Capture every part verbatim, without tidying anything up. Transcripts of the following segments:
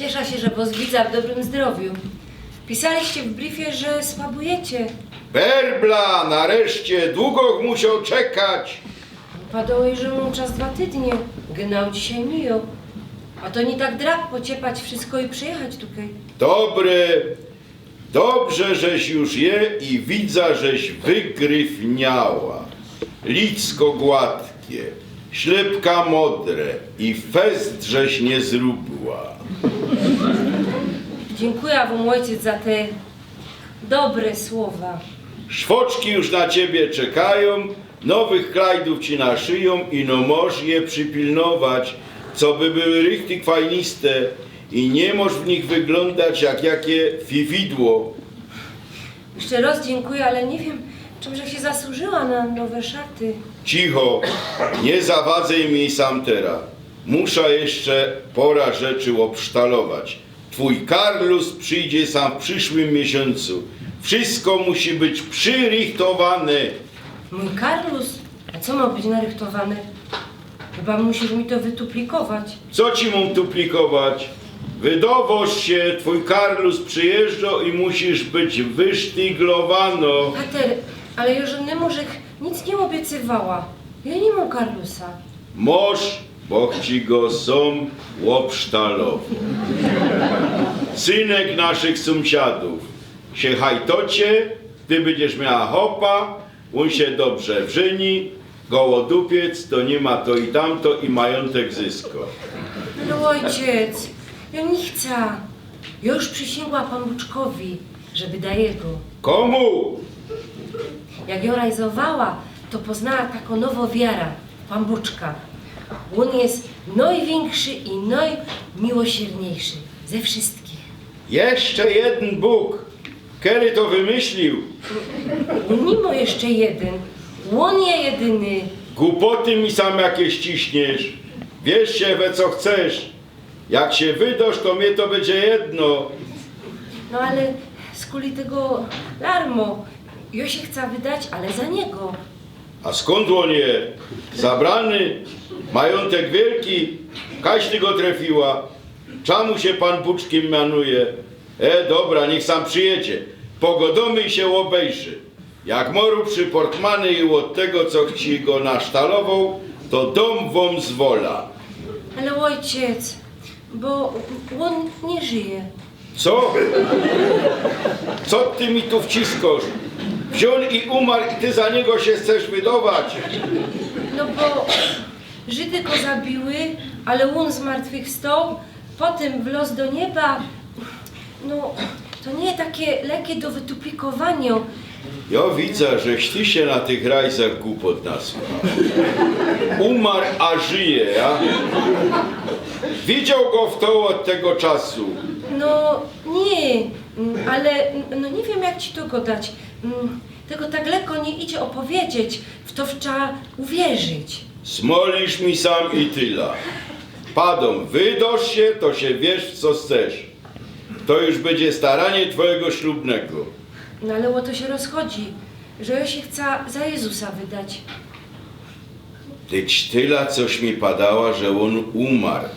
Ciesza sie, że wŏs widza w dobrym zdrowiu. Pisaliście w briefie, że słabujecie. Berbla, nareszcie, dugo musiał czekać. Padało, że mōm czas dwa tydnie. Genau dzisiej mijŏ. A to niy tak drap pociepać wszystko i przijechać tukej. Dobry, dobrze, żeś już je i widza, żeś wygryfniała. Licko gładkie, ślepka modre i fest, żeś niy zrobiła. Dziynkuja wōm, ôjciec, za te dobre słowa. Szwoczki już na ciebie czekajōm, nowych klajdōw ci naszyjōm i no możesz je przypilnować, coby były richtig fajniste i niy możesz w nich wyglōndać jak jakie fiwidło. Jeszcze rŏz dziynkuja, ale niy wiym, czym żech sie zasłużyła na nowe szaty. Cicho, niy zawadzyj mi sam tera. Musza jeszcze pora rzeczy ôbsztalować. Twōj karlus przijdzie sam w prziszłym miesiōncu. Wszystko musi być przyrychtowane. Mōj karlus? A co mŏ być narychtowane? Chyba musisz mi to wytuplikować. Co ci mōm tuplikować? Wydowŏsz sie, twōj karlus przijyżdżŏ i musisz być wysztyglowanŏ. Pater, ale jŏ żŏdnymu żech nic niy ôbiecywała. Jŏ niy mōm karlusa. Możesz, bo ci go sam ôbsztalowōm. Synek naszych sōmsiadōw sie hajtocie, ty bydziesz miała chopa, ôn sie dobrze wżyni, go ôdupiec, to niy ma to i tamto i majōntek zysko. No ôjciec, jŏ niy chca. Jŏ już przisiyngła Pōnbōczkowi, żeby dać jego. Kōmu? Jak jŏ rajzowała, to poznała takõ nowõ wiara, Pōnbōczka. Ôn je nojwiynkszy i nojmiłosierniejszy ze wszyskich. Jeszcze jedyn Bōg, kery to wymyślił? Ôn niy mŏ jeszcze jedyn, ôn je jedyny. Głupoty mi sam jakeś ciśniesz. Wierz sie we co chcesz. Jak sie wydŏsz, to mie to bydzie jedno. No ale skuli tego larmo. Jŏ sie chca wydać, ale za niego. A skōnd ôn je? Zabrany? Majōntek wielki? Kaś ty go trefiła? Czamu sie Pōnbōczkiym mianuje? E, dobra, niych sam przijedzie. Pogodōmy i sie ôbejrzy. Jak mŏ rubszy portmany i ôd tego, co ci go nasztalowoł, to dōm wōm zwola. Ale ôjciec, bo ôn niy żyje. Co? Co ty mi tu wciskŏsz? Wziōn i umar i ty za niego sie chcesz wydować? No bo Żydy go zabiły, ale ôn zmartwychwstoł, potym wlŏz do nieba. No, to niy takie lekie do wytuplikowaniŏ. Jŏ widza, żeś ty sie na tych rajzach gupot nasłucha. Umar, a żyje, ja? Widzioł go fto ôd tego czasu? No niy, mm, ale, mm, no niy wiym, jak ci to godać. Mm, tego tak lekko niy idzie ôpowiedzieć, w to trza uwierzyć. Smolisz mi sam i tyla. Padōm, wydŏsz sie, to sie wierz, w co chcesz. To już bydzie staranie twojego ślubnego. No ale ô to sie rozchodzi, że jŏ sie chca za Jezusa wydać. Tyć tyla coś mi padała, że ôn umar.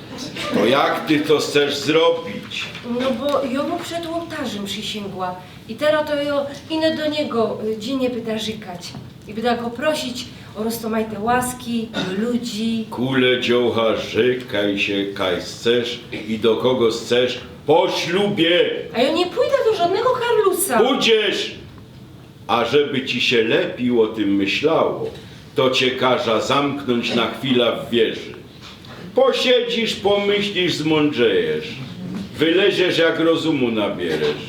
To jak ty to chcesz zrobić? No bo jŏ mu przed ôłtarzym przisiyngła. I tero to jŏ inã do niego, y, dzinie byda rzykać. I byda go prosić ô roztōmajte łaski, do ludzi. Kule dziołcha, rzykaj sie kaj chcesz i do kogo chcesz po ślubie. A jŏ niy pōjda do żŏdnego karlusa. Pōjdziesz! A żeby ci sie lepij ô tym myślało, to cie karzã zamknōńć na chwila w wieży. Posiedzisz, pomyślisz, zmōndrzejesz. Wyleziesz, jak rozumu nabieresz.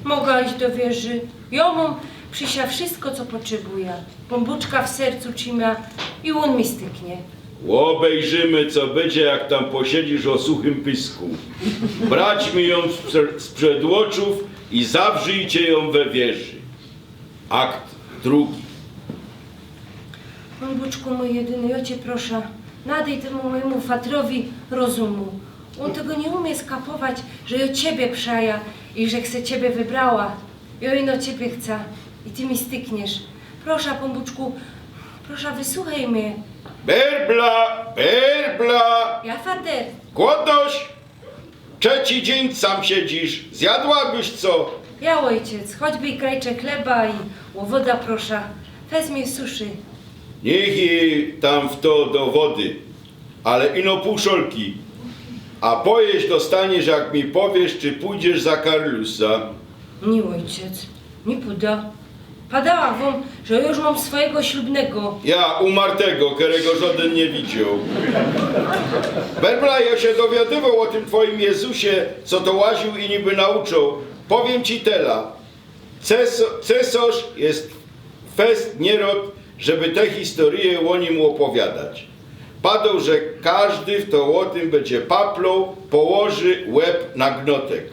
Moga iś do wieży. Jŏ mōm przi sia wszystko, co potrzebujã. Pōnbōczka w sercu trzimã i ôn mi styknie. Ôbejrzymy, co bydzie, jak tam posiedzisz ô suchym pysku. Brać mi jōm sprze-, sprzed ôczōw i zawrzyjcie jōm we wieży. Akt drugi. Pōnbōczku mōj jedyny, jŏ cie proszã, nadej tymu mojymu fatrowi rozumu. Ôn tego niy umie skapować, że jŏ ciebie przijã i że se ciebie wybrała. Jŏ ino ciebie chca i ty mi stykniesz. Proszã, Pōnbōczku, proszã, wysuchej mie. Berbla, berbla! Ja, fater? Gŏdŏsz? Trzeci dziyń sam siedzisz, zjadłabyś co? Ja, ôjciec, choćby i krajczek chleba i ôwoda, prosza. Fest mie suszy. Niych ji tam w to do wody, ale ino pōł szolki. A pojeść dostaniesz, jak mi powiesz, czy pōjdziesz za Karlusa. Niy, ôjciec, niy pōjda. Padała wōm, że już mōm swojigo ślubnego. Ja, umartego, kerego żodyn niy widzioł. Berbla, jo sie dowiadywoł ô tym twojim Jezusie, co to łaziōł i niby nauczōł. Powiym ci tela. Cesŏ-, cesŏrz je fest nierod, żeby te historyje ô nim ôpowiadać. Padoł, że kożdy, fto ô tym bydzie paploł, położy łeb na gnotek.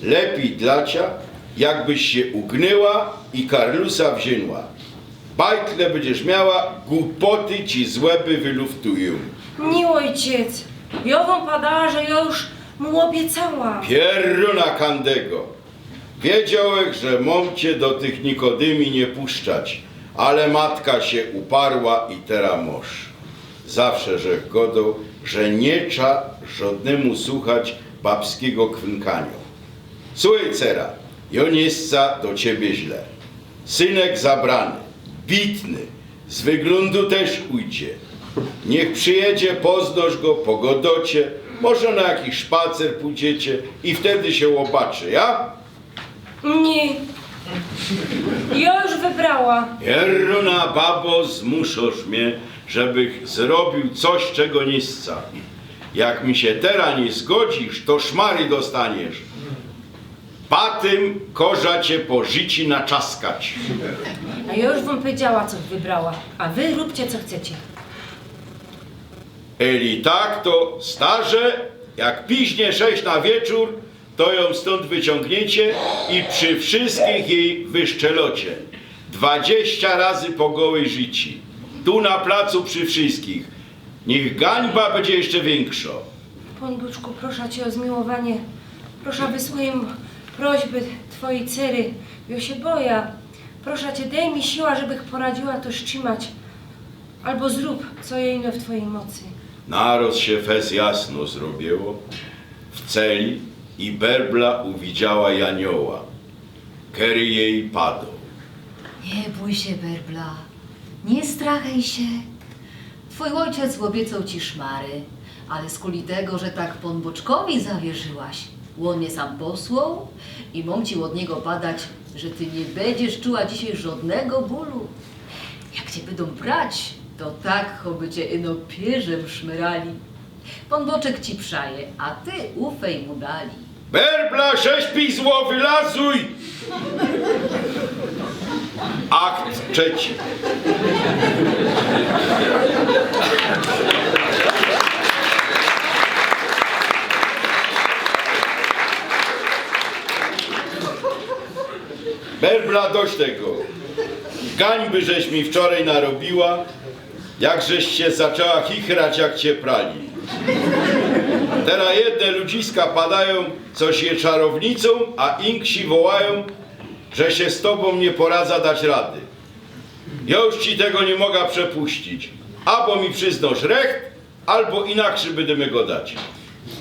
Lepij dlŏ cia, jakbyś sie ugnyła i Karlusa wziynkła. Bajtle bydziesz miała, głupoty ci z łeba wyluftujōm. Niy, ôjciec, jo wōm padała, że jo już mu ôbiecała. Pierōna kandego. Wiedziołech, że mōm cie do tych Nikodymi niy puszczać, ale matka sie uparła i tera mosz. Zawsze żech godoł, że niy trza żodnymu suchać babskigo kwynkanio. Suchej, cera, jo niy chcã do ciebie źle. Synek zabrany, bitny, z wyglōndu tyż ujdzie. Niych przijedzie, poznosz go, pogodocie, może na jakiś szpacer pōjdziecie i wtedy sie ôbaczy, ja? Niy. Jo już wybrała. Pierōna babo, zmuszosz mie, żebych zrobiōł coś, czego niy chcã. Jak mi sie tera niy zgodzisz, to szmary dostaniesz. Patym koża cie pożyci naczaskać. A jo już wōm powiedziała, co wybrała. A wy róbcie, co chcecie. Eli tak, to starze, jak piźnie sześć na wieczōr, to jōm stōnd wyciōngniecie i przi wszyskich jij wyszczelocie. Dwadziścia razy po gołej życi. Tu na placu przi wszyskich. Niych gańba bydzie jeszcze wiynkszŏ. Pōnbōczku, prosza cie ô zmiłowanie. Prosza, wysłuchej prośby twojij cery. Jo sie boja. Prosza cie, dej mi siła, żebych poradziła to strzimać. Abo zrōb, co je ino w twojij mocy. Naroz sie fest jasno zrobiło. W celi i Berbla uwidziała janioła, kery jej padoł. Niy bōj sie, Berbla, niy strachej sie. Twōj ôjciec ôbiecoł ci szmary, ale skuli tego, że tak Pōnbōczkowi zawierzyłaś, ôn mie sam posłoł i mōm ci ôd niego padać, że ty niy bydziesz czuła dzisiej żodnego bōlu. Jak cie bydōm brać, to tak, choby cie ino pierzym szmyrali. Pōnbōczek ci przaje, a ty ufej mu dali. Berbla, rzeź pizło, wylazuj! Akt trzeci. Berbla, dość tego. Gańby żeś mi wczorej narobiła, jak żeś sie zaczała chichrać, jak cie prali. Tera jedne ludziska padajōm, coś je czarownicōm, a inksi wołajōm, że sie z tobōm niy poradzã dać rady. Jo już ci tego niy moga przepuścić. Abo mi prziznosz recht, abo inakszy bydymy godać.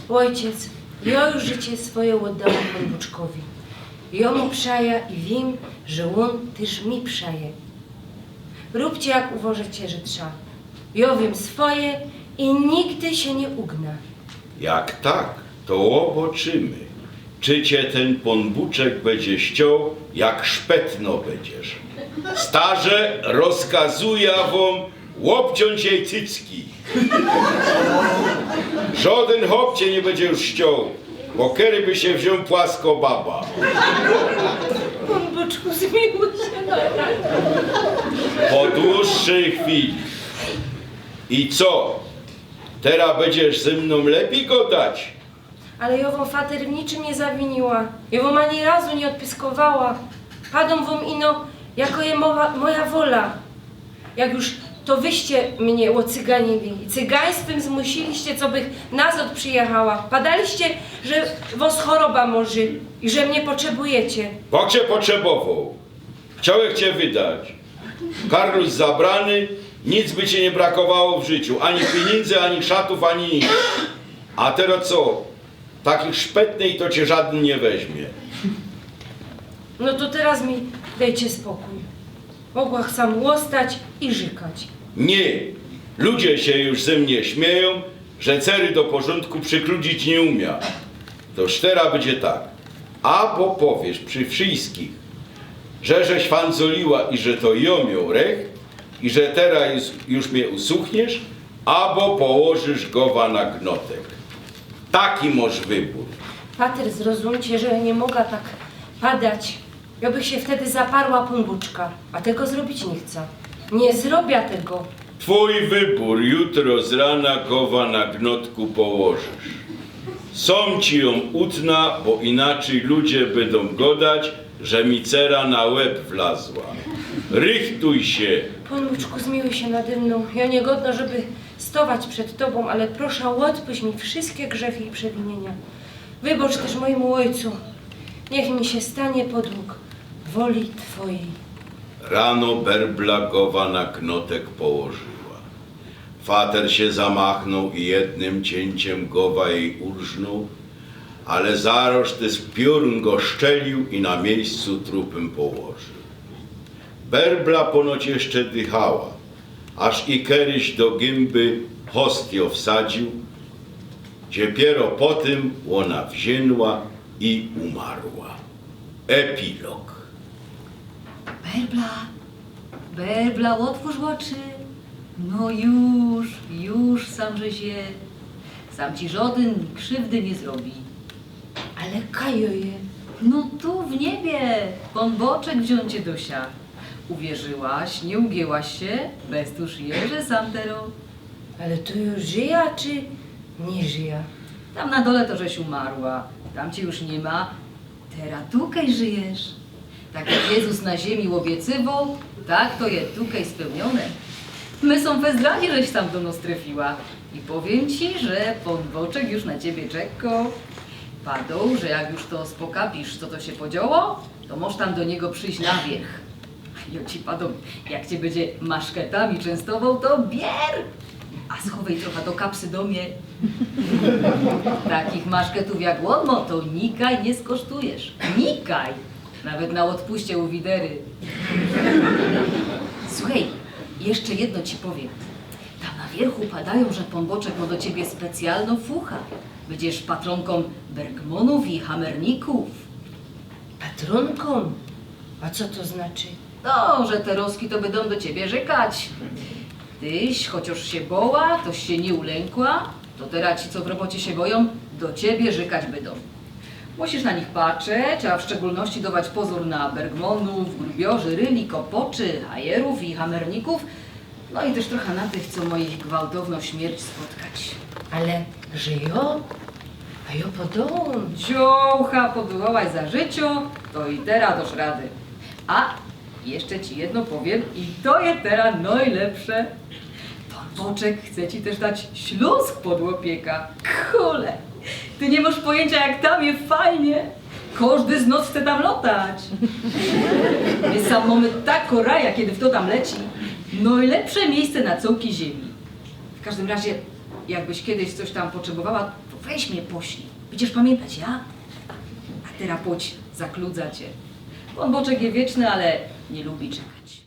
Ôjciec, jo już życie swoje ôddała Pōnbōczkowi. Jo mu przaja i wiym, że ôn tyż mi przaje. Rōbcie, jak uwożycie, że trza. Jo wiym swoje i nigdy sie niy ugnã. Jak tak, to ôboczymy, czy cie tyn Pōnbōczek bydzie ściōł, jak szpetno bydziesz. Starze, rozkazujã wōm ôbciōńć jej cycki. Żodyn chop cie niy bydzie już ściōł, bo kery by sie wziōn płasko baba. Pōnbōczku, zmiłuj sie nad nami. Po dłuższyj chwili. I co? Tera bydziesz ze mnōm lepij godać? Ale jo wōm, fater, w niczym niy zawiniła. Jo wōm ani razu niy ôdpyskowała. Padōm wōm ino, jako je mowa, moja wola. Jak już to wyście mie ôcyganili i cygaństwym zmusiliście, cobych nazŏd przijechała. Padaliście, że wŏs choroba mōrzi i że mie potrzebujecie. Bōk cie potrzebowoł. Chciołech cie wydać. Karlus zabrany, nic by cie niy brakowało w życiu. Ani piyniyndy, ani szatōw, ani nic. A terŏz co? Takich szpetnej to ciã żŏdyn niy weźmie. No to teroz mi dejcie spokōj. Mogłach sam ôstać i rzykać. Niy. Ludzie sie już ze mie śmiejōm, że cery do porzōndku przikludzić niy umiã. Toż teroz bydzie tak. Abo powiesz przi wszyskich, że żeś fandzoliła i że to jŏ mioł recht, i że teroz już, już mie usuchniesz, abo położysz gowa na gnotek. Taki mosz wybōr. Pater, zrozumcie, że niy moga tak padać. Jŏ bych sie wtedy zaparła Pōnbōczka, a tego zrobić niy chca. Niy zrobiã tego. Twōj wybōr, jutro z rana gowa na gnotku położysz. Sōm ci jōm utnã, bo inaczyj ludzie bydōm godać, że mi cera na łeb wlazła. Rychtuj sie! Pōnbōczku, zmiłuj sie nade mnōm. Jŏ niy godno, żeby stować przed tobōm, ale proszã, ôdpuść mi wszyskie grzechy i przewiniynio. Wybŏcz tyż mojymu ôjcu. Niych mi sie stanie podług woli twojij. Rano Berbla gowa na gnotek położyła. Fater sie zamachnoł i jednym ciyńciym gowa jij urżnoł, ale zaroz tyż piōrōn go szczeliōł i na miyjscu trupym położył. Berbla ponoć jeszcze dychała, aż i keryś do gymby hostiō wsadziōł. Dopiyro potym ôna wziyndła i umarła. Epilog. Berbla, Berbla, ôtwōrz ôczy. No już, już sam żeś je. Sam ci żŏdyn krziwdy niy zrobi. Ale kaj jŏ je? No tu w niebie Pōnbōczek wziōn cie do sia. Uwierzyłaś, niy ugiyłaś sie, bez tuż je, że sam tero. Ale tu już żyjã, czy niy żyjã? Tam na dole to żeś umarła, tam cie już niy ma. Tera tukej żyjesz. Tak jak Jezus na ziymi ôbiycywoł, tak to je tukej spełniōne. My sōm fest radi, żeś sam do nos trefiła. I powiym ci, że Pōnbōczek już na ciebie czeko. Padoł, że jak już to spokapisz, co to sie podzioło, to mosz tam do niego prziś na wiyrch. A jŏ ci padoł, jak cie bydzie maszketami czynstowoł, to bier! A schowej trocha do kapsy do mie. Takich maszketōw jak ôn mo, to nikaj niy skosztujesz. Nikaj! Nawet na ôdpuście u widery. Suchej, jeszcze jedno ci powiym. Tam na wiyrchu padajōm, że Pōnbōczek mo do ciebie specjalno fucha. Bydziesz patrōnkōm Bergmōnōw i Hamernikōw. Patrōnkōm? A co to znaczy? No, że te roski to bydōm do ciebie rzykać. Tyś, chociŏż sie boła, toś sie niy ulykła, to tera ci, co w robocie sie bojōm, do ciebie rzykać bydōm. Musisz na nich patrzeć, a w szczególności dować pozōr na Bergmōnōw, Grubiorzy, Ryli, Kopoczy, Hajerōw i Hamernikōw, no i tyż trocha na tych, co mo ich gwałtowno śmierć spotkać. Ale że jŏ? A jŏ podōłōm. Dziołcha, podołałaś za życiŏ, to i tera dosz rady. A jeszcze ci jedno powiym i to je tera nojlepsze. Pōnbōczek chce ci tyż dać Ślōnsk pod ôpieka. Kule, ty niy mosz pojyńciŏ, jak tam je fajnie. Kożdy z nos chce tam lotać. My sam mōmy tako raja, kedy fto tam leci. Nojlepsze miyjsce na cołkij ziymi. W kożdym razie, jakbyś kedyś coś tam potrzebowała, to weź mie poślij. Bydziesz pamiyntać, ja? A tera pōdź, zakludza cie. Pōnbōczek je wieczny, ale niy lubi czekać.